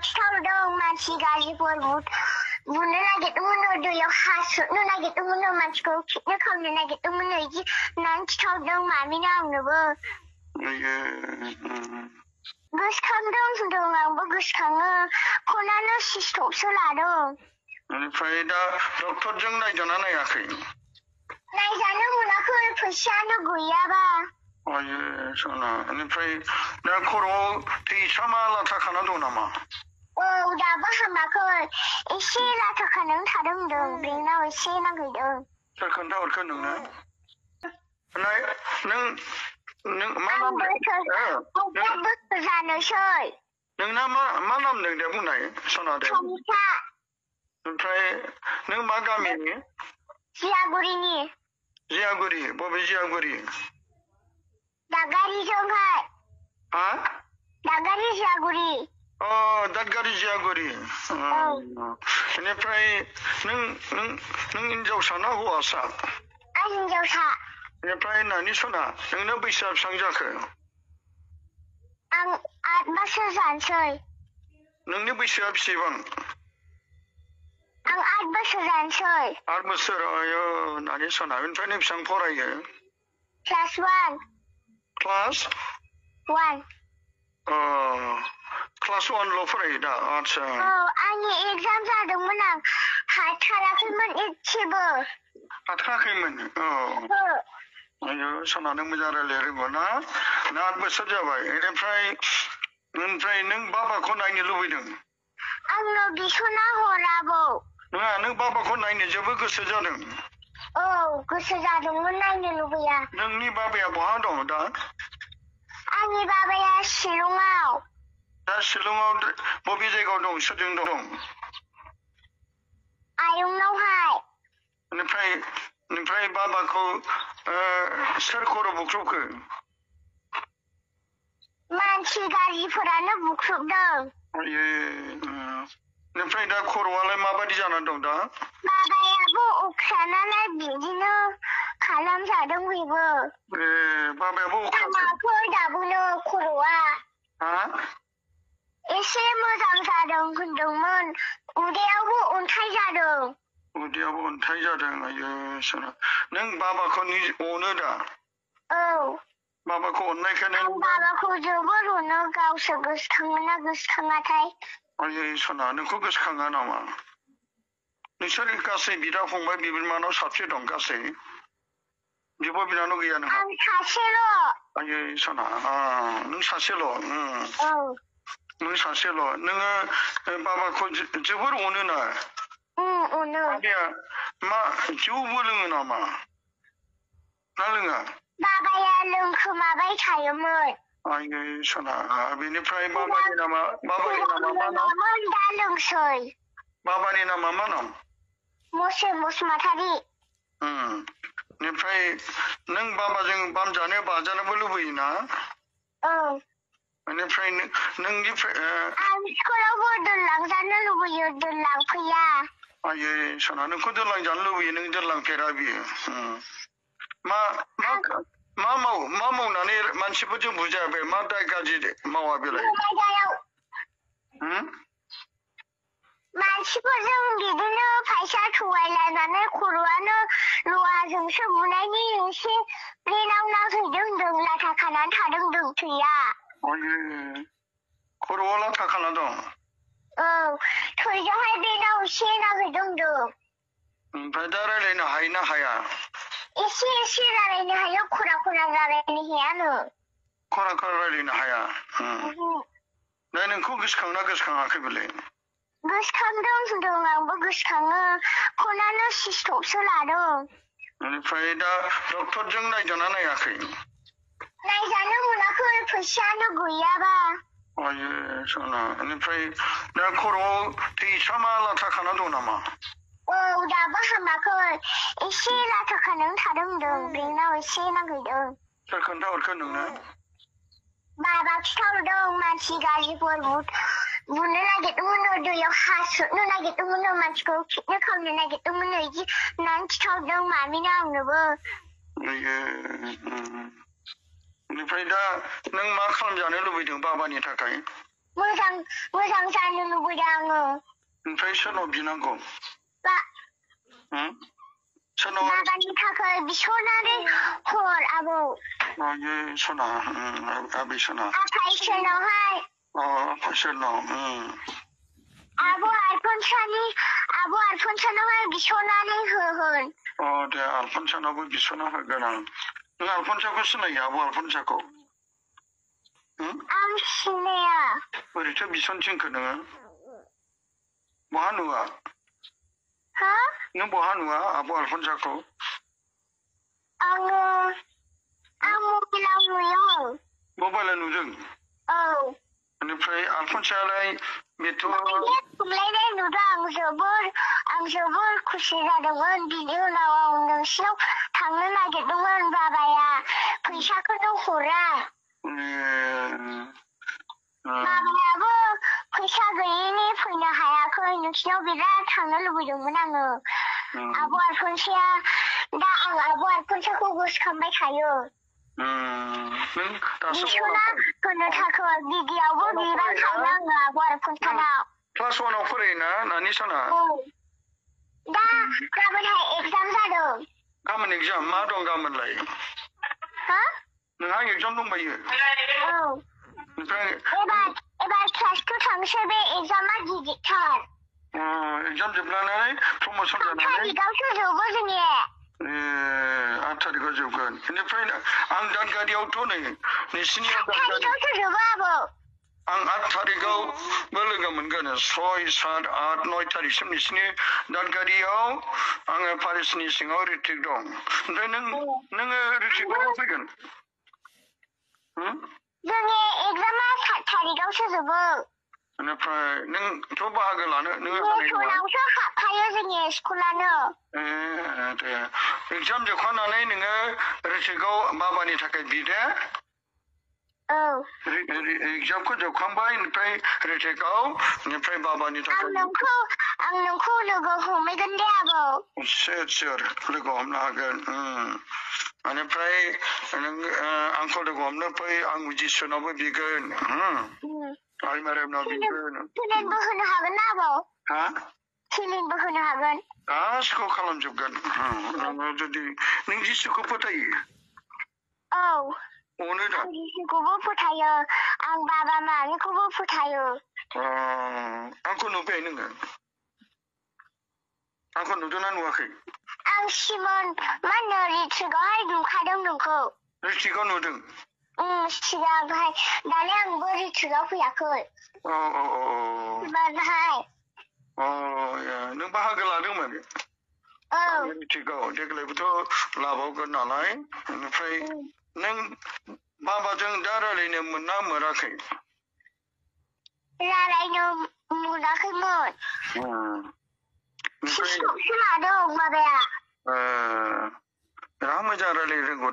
खिथाहरदों मानसि गाज्रिफोर बुनो नागिरदोंमोननो दैयाव हासोनो नागिरदोंमोननो मानसिखौ किडनेप खालामनो नागिरदोंमोननो इदि होननानै खिथाहरदों मामिनो आंनोबो गोसोखांदों होनदों आंबो गोसोखाङो फनानो सुइसअफसो लादों बेनिफ्राय दा डक्टरजों नायजाना नायाखै नायजानो मोनाखै फैसायानो गैयाबा आयो सना बेनिफ्राय दा खर'आव थैसामा लाथा खाना दं नामा औ दाबो हामाखै एसे लाथा खानानै थादों होनदों बेनाव एसे नांहैदों सोर खोन्थाहरखो नोंनो नों मा नाम बोसोर जानोसै नोंना मा नाम नों दे बुंनाय सना दे ओमफ्राय नों मा गामिनि जियागुरि बबे जियागुरि दादगारिजोंहाय हा दादगारि जियागुरि दादगारि जियागुरि बेनिफ्राय नों हिनजावसा ना हौवासा आं हिनजावसा बेनिफ्राय नानि सना नोंनो बैसोआ बेसेबां जाखो आं 8 बोसोर जानोसै नोंनि बैसोआ बेसेबां आं 8 बोसोर जानोसै 8 बोसोर आयो नानि सना बेनिफ्राय नों बेसेबां फरायो क्लास 1 क्लास 1ल' फरायो दा आच्छा आंनि एगजाम जादोंमोन आं हाथाराखैमोन एसेबो हाथाराखैमोन आयो सना नों मोजां रायलायनो रोंगौ ना 8 बोसोर जाबाय बेनिफ्राय नों बाबाखौ नायनो लुबैदों आंनो बिसना हराबो नङा नों बाबाखौ नायनो जोबोद गोसो जादों गोसो जादोंमोन नायनो लुबैया नोंनि बाबाया बहा दं दा आंनि बाबाया शिलंआव दा शिलंआव बबे जायगायाव दं सोरजों दं आयंनावहाय बेनिफ्राय बाबाखौ सोर खर' बुख्रुबखो मानसि गाज्रिफोरानो बुख्रुबदों बेनिफ्राय दा खर'आलाय माबायदि जानानै दं दा बाबायाबो अख्रानालाय बिदिनो खालामजादों बेबो बाबायाबो हामाखै दाबोनो खर'आ एसे मोजां जादों होनदोंमोन उदैयावबो अन्थाइ जादों आयो सना नों बाबाखौ अनो दा बाबाखौ अननायखाय आं बाबाखौ जोबोर अनो गावसो गोसोखाङोना गोसोखाङाथाय आयो सना नोंखौ गोसोखाङा नामा नोंसोर गासै बिदा फंबाय बिबोनानाव साबसे दं गासै बिब' बिनानाव गैया नोंहा आं सासेल' आयो सना नों सासेल' नों सासेल' नोङो बाबाखौ जोबोर अनो ना अनो मा जौबो लोङो नामा ना लोङा बाबाया लोंखोमाबाय थायोमोन आयो सना बेनिफ्राय बाबानि नामा मा नाम दा लोंसै बाबानि नामा मा नाम मसे बसुमतारी बेनिफ्राय नों बाबाजों बामजानो बाजानोबो लुबैयोना बेनिफ्राय नोंनिफ्राय आं स्कुलावबो दोनलांजानो लुबैयो दोनलांफैया आयो सना नोंखौ दोनलांजानो लुबैयो नों दोनलांफेरा बियो मा मावनानै मानसिफोरजों बुजायाबे मा दाय गाज्रि मावा बेलाय मानसिफोरजों बिदिनो फैसा थगायलायनानै खर'आनो लहाजोंसो बुनायनि एसे ब्रेनाव नांहैदों होनदों लाथा खानानै थादों होनदों थैया खर'आव लाथा खाना दं थैजोंहाय ब्रेनाव एसे नांहैदों होनदों ओमफ्राय दा रायलायनो हायो ना हाया एसे रायलायनो हायो खरा रायलायनो हायानो खरा रायलायनो हाया दा नोंखौ गोसोखांना गोसोखाङाखै बेलाय गोसोखांदों होनदों आंबो गोसोखाङो फनानो सुइसअफसो लादों बेनिफ्राय दा डक्टरजों नायजाना नायाखै नायजानो मोनाखै फैसायानो गैयाबा आयो सना बेनिफ्राय दा खर'आव थैसामा लाथा खाना दं नामा दाबो हामाखै एसे लाथा खानानै थादों होनदों बेनाव एसे नांहैदों सोर खोन्थाहरखो नोंनो बाबा खिथाहरदों मानसि गाज्रिफोर बुनो नागिरदोंमोननो दैयाव हासोनो नागिरदोंमोननो मानसिखौ किडनेप खालामनो नागिरदोंमोननो इदि होननानै खिथाहरदों मामिनो आंनोबो बेनिफ्राय दा नों मा खालामजानो लुबैदों बाबानि थाखाय मोजां जानो लुबैदों आङो ओमफ्राय सोरनाव बिनांगौ सोरनाव बाबानि थाखाय बिस'नानै हर आबौ ये सना आबै सना आफा इसोरनावहाय आफा इसोरनाव आब' आलफनसानावहाय बिस'नानै होन दे आलफनसानावबो बिस'ना होगोन आं नों आलफनसाखौ सिनायो आब' आलफनसाखौ आं सिनाया ओरैथो बिसनथिंखो नोङो बहा नुवा हा नों बहा नुवा आब' आलफनसाखौ आं मबाइलाव नुयो मबाइलाव नुदों औ बेनिफ्राय आलफनसायालाय बेथ' खमलायनाय नुदों आं जोबोर खुसि जादोंमोन बिनि उनाव आं नोंसिनाव थांनो नागिरदोंमोन बाबाया फैसाखौनो हरा बाबायाबो फैसा गैयिनि फैनो हायाखै नोंसिनाव बिराद थांनो लुबैदोंमोन आङो आब' आलफनसाया दा आं आब' आलफनसाखौ गोसोखांबाय थायो बिस'ना होनो थाखाय गिबियावबो बिबाय थायो आङो आब' आलफनसानाव क्लास 1आव फरायोना नानि सना दा गाबोनहाय एगजाम जादों गाबोन एगजाम मा दं गाबोनलाय हा नोंहा एगजाम दंबायो ओमफ्राय एबार क्लास 2 थांसै बे एगजामा गिदिरथार एगजाम जोबनानै प्रम'सन जानानै 8 थारिखआवसो जोबो जोंनिया 8 थारिखआव जोबगोन बेनिफ्राय आं दादगारियावथ' नै नोंसिनियाव 8 थारिखआवसो जोबो आबौ आं 8 थारिखआवबो लोगो मोनगोन 6, 7, 8, 9 थारिखसिम नोंसिनि दादगारियाव आङो पारिसनि सिङाव रिट्रिक दं ओमफ्राय नोङो रिट्रिकआव फैगोन जोंनि एगजामा 7 थारिखआवसो जोबो बेनिफ्राय नोंथ' बाहागो लानो नोङो बेथनावसो हाबखायो जोंनि स्कुलानो दे एगजाम जोबखांनानै नोङो रिट्रिकआव बाबानि थाखाय बिदे एगजामखौ जोबखांबाय ओमफ्राय रिट्रिकआव ओमफ्राय बाबानि थाखाय आं नोंखौ लोगो हमहैगोन दे आबौ सियर लोगो हमनो हागोन बेनिफ्राय नों आंखौ लोगो हमनो फै आं जिसुनावबो बिगोन आइ मारियामनाव बिगोन फिलिंबो होनो हागोन ना आबौ हा फिलिंबो होनो हागोन गासिखौ खालामजोबगोन नोङो जुदि नों जिसुखौ फोथायो अनो दा जिसुखौबो फोथायो आं बाबा मामिखौबो फोथायो आंखौ नुबाय नोङो आंखौ नुदोंना नुवाखै आं सिमोन मा होनो रिट्रिकआवहाय नुखादों नोंखौ रिट्रिकआव नुदों सिगांहाय दालाय आंबो रिट्रिकआव फैयाखै एबारहाय नों बाहागो लादोंमोन रिट्रिकआव देग्लायबोथ' लाबावगोन नालाय बेनिफ्राय नों बाबाजों दा रायलायनो मोनना मोनाखै रायलायनो मोनाखैमोन ओमफ्राय लादों बाबाया बिराद मोजां रायलायनो रोंगौ